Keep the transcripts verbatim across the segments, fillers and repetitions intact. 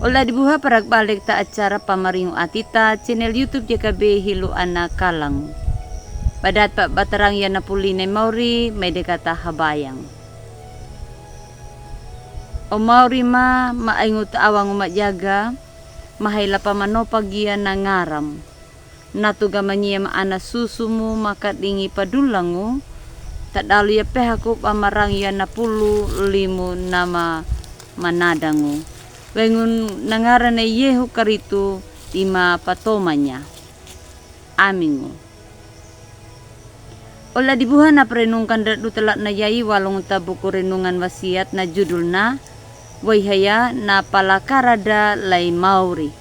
Oli adi buha, paragbalek ta acara Pamaringu Atita, channel YouTube J K B Hilu Ana Kalang. Badat pa batarang ya na pulu lima i mauri, mai de kata habayang. O mauri ma, ma aingu ta awangu majaga, ma haila pa manopa gia na ngaram. Na tu ga manyiam ana susumu ma kadingi pa dulangu, tadalu ya pehaku ba marang ya na pulu limu nama manadangu. Wengun na ngaran ne Yehu Karitu di ma patomanya. Amingu. Oli adi buha, na parenungkan da duta latna yai walung ta buku renungan wasiat na judulna, Wai haya na palakara da lei mauri.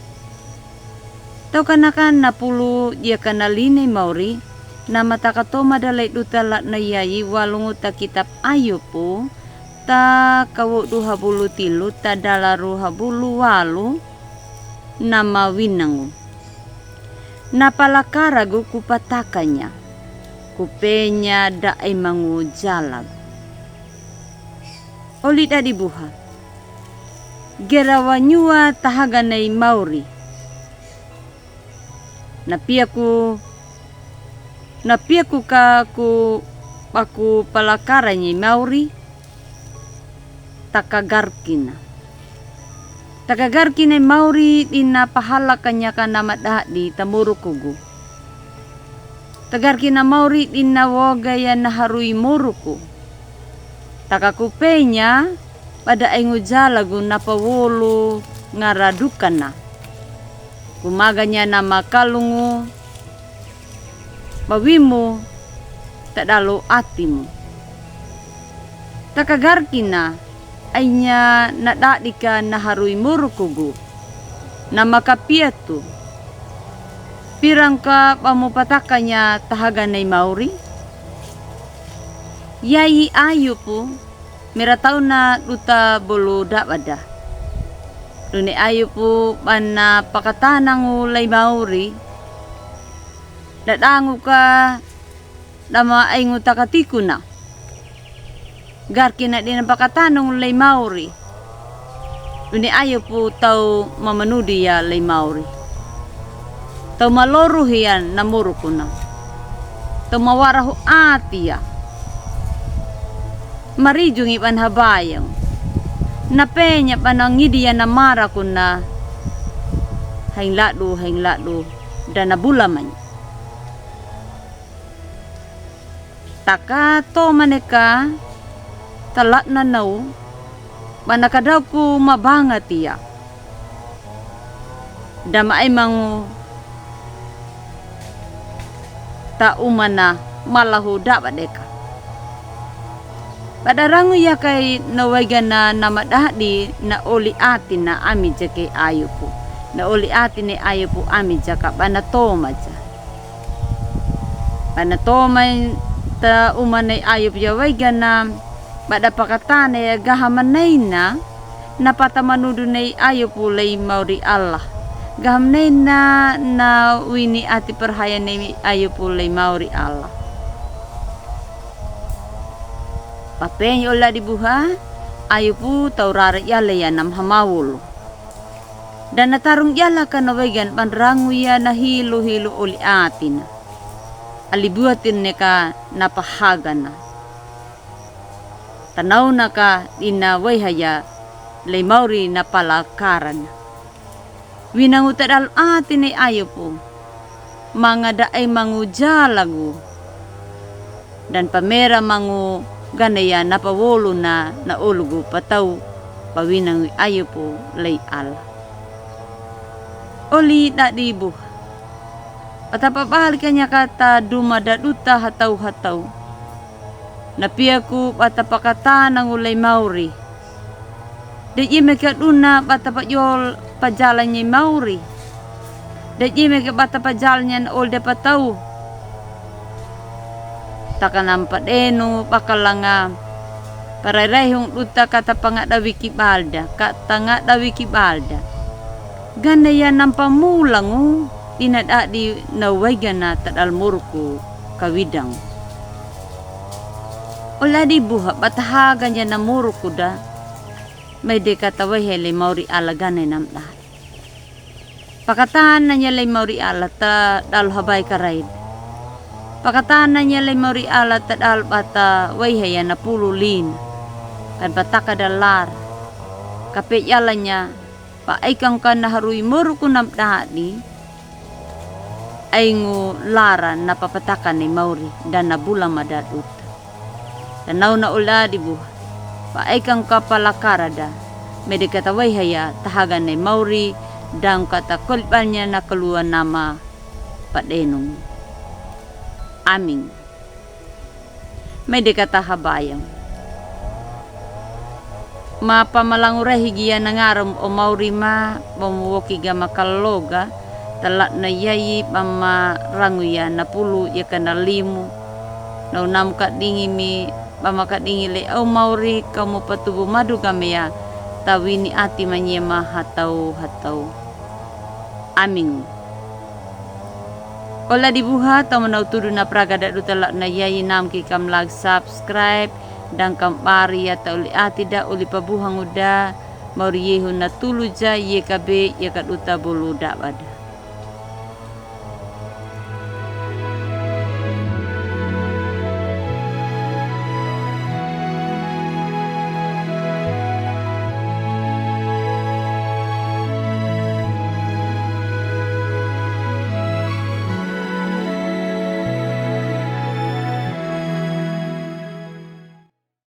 Tau kanakan na pulu dia kana lima i mauri, na mataka toma da lei duta latna yai walung ta kitab Ayupu, ta kawo du habulu tilu, ta dala ru habulu walu, nama winangu. Na palakaragu ku patakanya, ku penya da ai mangu jalagu. Oli dadi buha. Gera wanyua tahaga nei mauri. Na piaku, na piaku ka ku baku palakara nei mauri. Takagarkina. Takagarkina i mauri dina pahalakanya ka na madadi ta murukugu. Tagarkina mauri dina woga ya na harui muruku. Taka ku penya, bada aingu jalagu na pawolu ngaradukana. Ku maganya na makalungu, bawimu, tadalu atimu. Takagarkina, ainya na dadika na harui murukugu. Na makapiatu. Pirang ka bamu patakanya tahaga nei mauri. Yai Ayupu, mera tauna duta bolu dabada. Duni Ayupu bana pakatanangu lei mauri. Dadangu ka dama aingu takatikuna. Garkina dina pakatanangu lei mauri. Duni Ayupu tau mamanudi ya lei mauri. Tau maloruhi ya na murukuna. Tau mawarahu ati ya. Marijungi bana habayang. Na penya bana ngidi ya na marakuna. Haing ladu, haing ladu. Dana bulamanya. Taka tomane ka, talatna nau, bana kadauku mabanga tia. Dama ai mangu ta umana malahu dabadeka. Bada rangu ya kai na waigana na madadi na oli atina ami jaka i Ayupu. Na oli atine Ayupu ami jaka bana tomaja. Bana toma ta umana i Ayupu ya waigana, bada pakatane ya gaha manaina, na pata manudu nei Ayupu lei mauri Allah. Gaha manaina na wini ati parhaya nei Ayupu lei mauri Allah. Papenya oli adi buha, Ayupu tau rara yale ya na mahamawulu. Dana tarung yalaka na waigan bana rangu ya na hilu-hilu oli atina. Ali buatin neka na pahagana. Tanauna ka dina waiha ya lei mauri na palakarana. Winangu tadal atine Ayupu. Manga da ai mangu jalagu. Dan pamera mangu gana ya na pawoluna na olugu patau pawinangu i Ayupu lei Allah. Oli dadi buha. Bata pabalika nya kata duma da duta hatau-hatau. Na piaku bata pakatanangu lei mauri. Da jeme ka duna bata pajol pajalanya i mauri. Da jeme ka bata pajalanya na oli da patau. Taka nampa denu bakalanga. Parai-raihung duta kata pangada wiki balda, kata ngada wiki balda. Gana ya nampa mulangu, dina dadi na waigana tadal muruku kawidang. Oli adi buha bata haganya na muruku da. Mai de kata waihay lei mauri Allah gane namdali. Pakatananya lei mauri Allah ta dalo habai karaid. Pakatananya lei mauri Allah ta dalo bata waihay a na pulu lin. Kan pataka da lar. Kape yalanya pa aikan ka na harui moruku namdali. Aingu lara na papataka ni mauri da na bula mada duta. Tanau na ula di buha. Pa aikan ka palakara da. Mai de kata waihay a tahaga ni mauri dang kata kolbalnya na kalua nama padenung. Amin. Mai de kata habayang. Ma pamalangu rahi gia na ngaram o mauri ma, bomu woki ga makaloga, talat na yayi bama rangu ya na pulu ya kana limu. Na unam kadingi mi bama kadingi le au mauri kamu patubu madu gamea, tawini ati manyema hatau hatau. Amin. Ola di buha, tau manau tudu na praga da duta lat na yayi nam ki kam like, subscribe, dang kam bari ya ta uli ati da uli pabuhangu da, mauri yehu na tulu ja ye kabe ya ka duta bulu da bada.